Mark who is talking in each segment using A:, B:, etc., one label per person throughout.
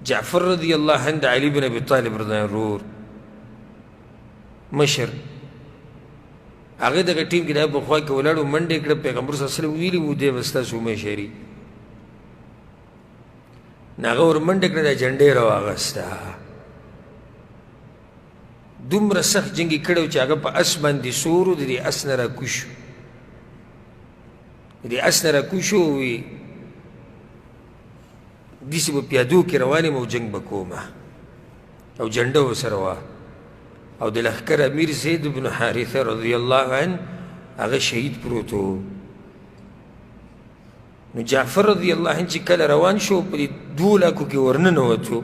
A: جعفر رضی الله عنه د علي بن ابي طالب رضی الله ورور مشر، هغه دغه ټیم کې د په خوا کې ولاړو، منډې کړه. پیغمبر صلی الله علیه وسلم ویلي وو دی به ستاسو مشري. نو هغه ور منډه کړه، دا جنډې راواغسته. دومره سخت جنګ یې کړی و چې هغه په اس باندې سور و، د دې اس نه راکوز شو، د دې اس نه راکوز شو. وي داسې په پیادو کې روان یم او جنګ به کومه، او جنډه ورسره وه. او د لښکر امیر زید بن حارثه رضی الله عنه هغه شهید پروت و. نو جعفر رضی الله عنه چې کله روان شو په دې دوو لاکو کې ورننوتو،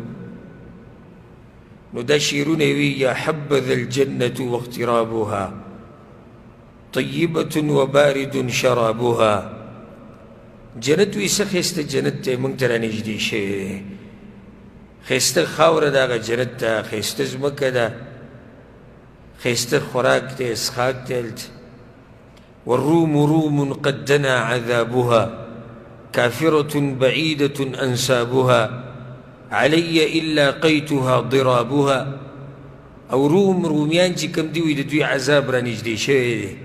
A: نو دا شعرونه وي: یا حبذا الجنة واقترابها طیبة وبارد شرابها. جنت وي څه ښایسته جنت دی، موږ ته رانږدې شوی دی، ښایسته خاوره ده هغه جنت ده، ښایسته ځمکه ده، ښایسته خوراک دی، څښاک دی هلته. والروم روم قد دنا عذابها كافرة بعيدة أنسابها علي إلا قيتها ضرابها. او روم رومیان چې کوم دي وي د دوی عذاب را نږدې شوی دی،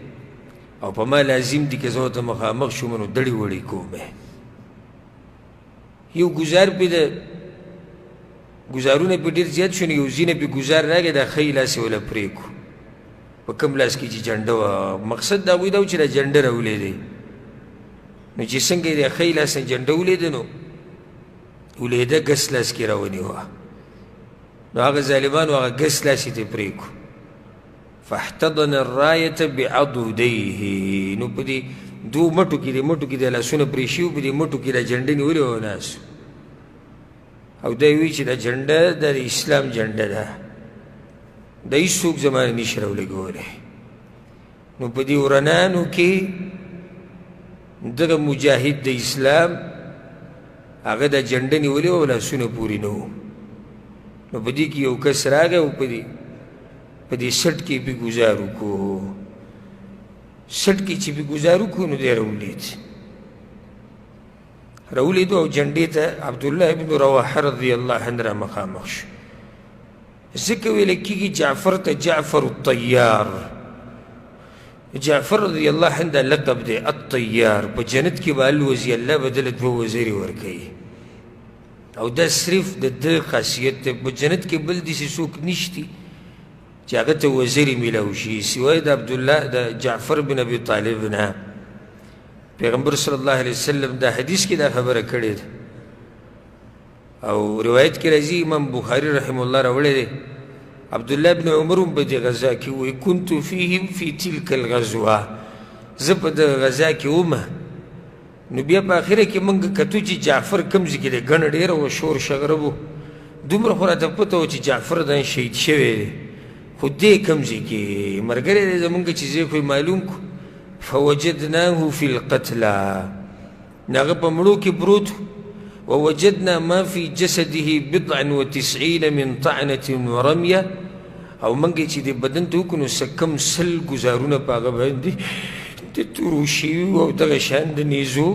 A: او په ما لازم دي که زه ورته مخامخ شوم نو دړې وړې کوم. یو ګزار پې د ګزارونه پې ډېر زیات شو، نو یو ځینه پې ګزار راغی، دا ښی لاس یې ورله پرې کړو، په کوم لاس کې چې جنډه وه. مقصد د هغوی دا و چې دا جنډه راولېدی. نو چې څنګه یې د ښی لاس نه جنډه ولیده، نو ولیده ګس لاس کې راونیوه. نو هغه ظالمانو هغه ګس لاس یې ترې پرې کړو. فاحتضن الراية بعضديه. نو په دې دوو مټو کې، دې مټو کې د لاسونه پرې شوي وو، په دې مټو کې دا جنډه نیولې وه ناست. او دا یې وایي چې دا جنډه دا د اسلام جنډه ده، دا هېڅوک زما نه نشي راولګولی. نو په دې ورنانو کې دغه مجاهد د اسلام هغه دا جنډه نیولې وه او لاسونه پورې نه وو. نو په دې کې یو کس راغی او په دې سټ کې پې ګزار وکړو. سټ کې چې پې ګزار وکړو نو دی راولید، راولیدو او جنډې ته عبدالله ابن رواحه رضی الله عنه را مخامخ شو. ځکه ویل کېږي جعفر ته جعفر الطیار. جعفر رضی الله عنه دا لقب دی الطیار، په جنت کې به الوځي، الله به دله دوه وزرې ورکوي. او دا صرف د ده خاصیت دی، په جنت کې بل داسې څوک نشتي چې هغه ته وزرې میلاو شي سوای د عبدالله د جعفر بن ابي طالب نه. پیغمبر صلی الله علیه وسلم دا حدیث کې دا خبره کړې ده، او روایت کې راځي امام بخاري رحمه الله راوړی دی، عبدالله بن عمر هم په دې غزا کې وایي كنت فيهم في تلك الغزوة، زه په دغه غزا کې ومه. نو بیا په اخره کې موږ کتو چې جعفر کوم ځای کې دی، ګڼه ډېره وه، شور شغره و، دومره خو راته پته وه چې جعفر دا شهید شوی دی، خو دی کوم ځای کې ملګری دی زموږ چې ځای خو یې معلوم کړو. فوجدناه فی القتلى، نو هغه په مړو کې پروت، ووجدنا ما في جسده بضعا وتسعين من طعنة ورمية. او موږ یې چې د بدن ته وکړو نو څه کم 100 ګزارونه په هغه باندې د تورو شوي وو، او دغه شان د نیزو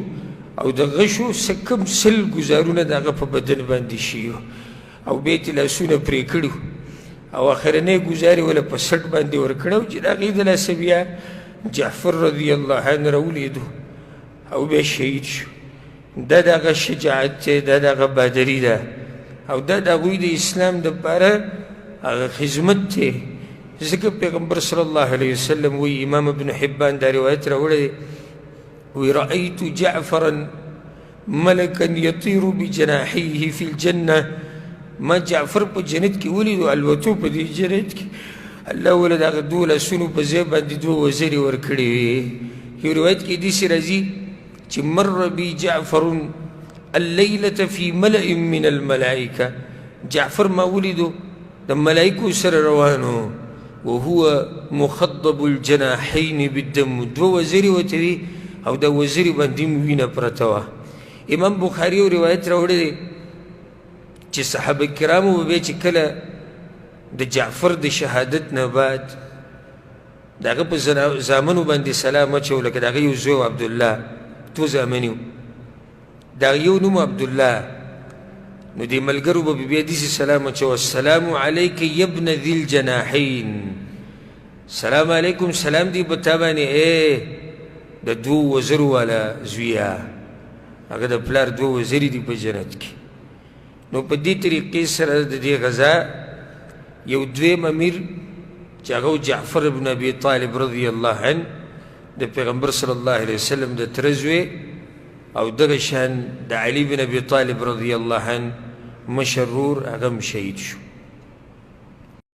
A: او د غشو څه کم 100 ګزارونه د هغه په بدن باندې شوي وو. او بیا یې ترې لاسونه پرې کړي وو، او اخرنی ګزار یې ورله په سټ باندې ورکړی و چې د هغې د لاسه بیا جعفر رضی الله عنه راولیدو او بیا شهید شو. دا د هغه شجاعت دی، دا د هغه بادري ده، او دا د هغوی د اسلام دپاره هغه خدمت دی. ځکه پیغمبر صلی الله علیه وسلم وایي، امام ابن حبان دا روایت راوړی دی، وایي رأیت جعفرا ملکا یطیر بجناحیه فی الجنة. ما جعفر په جنت کې ولیدو، الوتو په دې جنت کې، الله وله د هغه دوو لاسونو په ځای باندې دوه وزرې ورکړې وې. یو روایت کې داسې راځي چې مر بي جعفر الليلة في ملأ من الملائكة، جعفر ما ولیدو د ملائکو سره روانو، وهو مخضب الجناحين بالدم، دوه وزرې ورته وې او دا وزرې باندې هم وینه پرته وه. امام بخاري یو روایت راوړی دی چې صحابه کرامو به بیا چې کله د جعفر د شهادت نه بعد د هغه په زامنو باندې سلام اچو، لکه د هغه یو زوی عبدالله، دوه زامن یې وو، د هغه یو نوم عبدالله نو دې ملګرو به بیا داسې سلام اچوه، السلام علیک یا ابن ذي الجناحین، سلام علیکم، سلام دی په تا باندې ای د دوو وزرو والا زویه. هغه د پلار دوه وزرې دي په جنت کې. نو په دې طریقې سره د دې غزا یو دویم امیر چې هغه جعفر ابن ابي طالب رضی الله عنه د پیغمبر صلی الله علیه وسلم د تره زوی او دغه شان د علي بن ابي طالب رضی الله عنه مشر ورور، هغه هم شهید شو.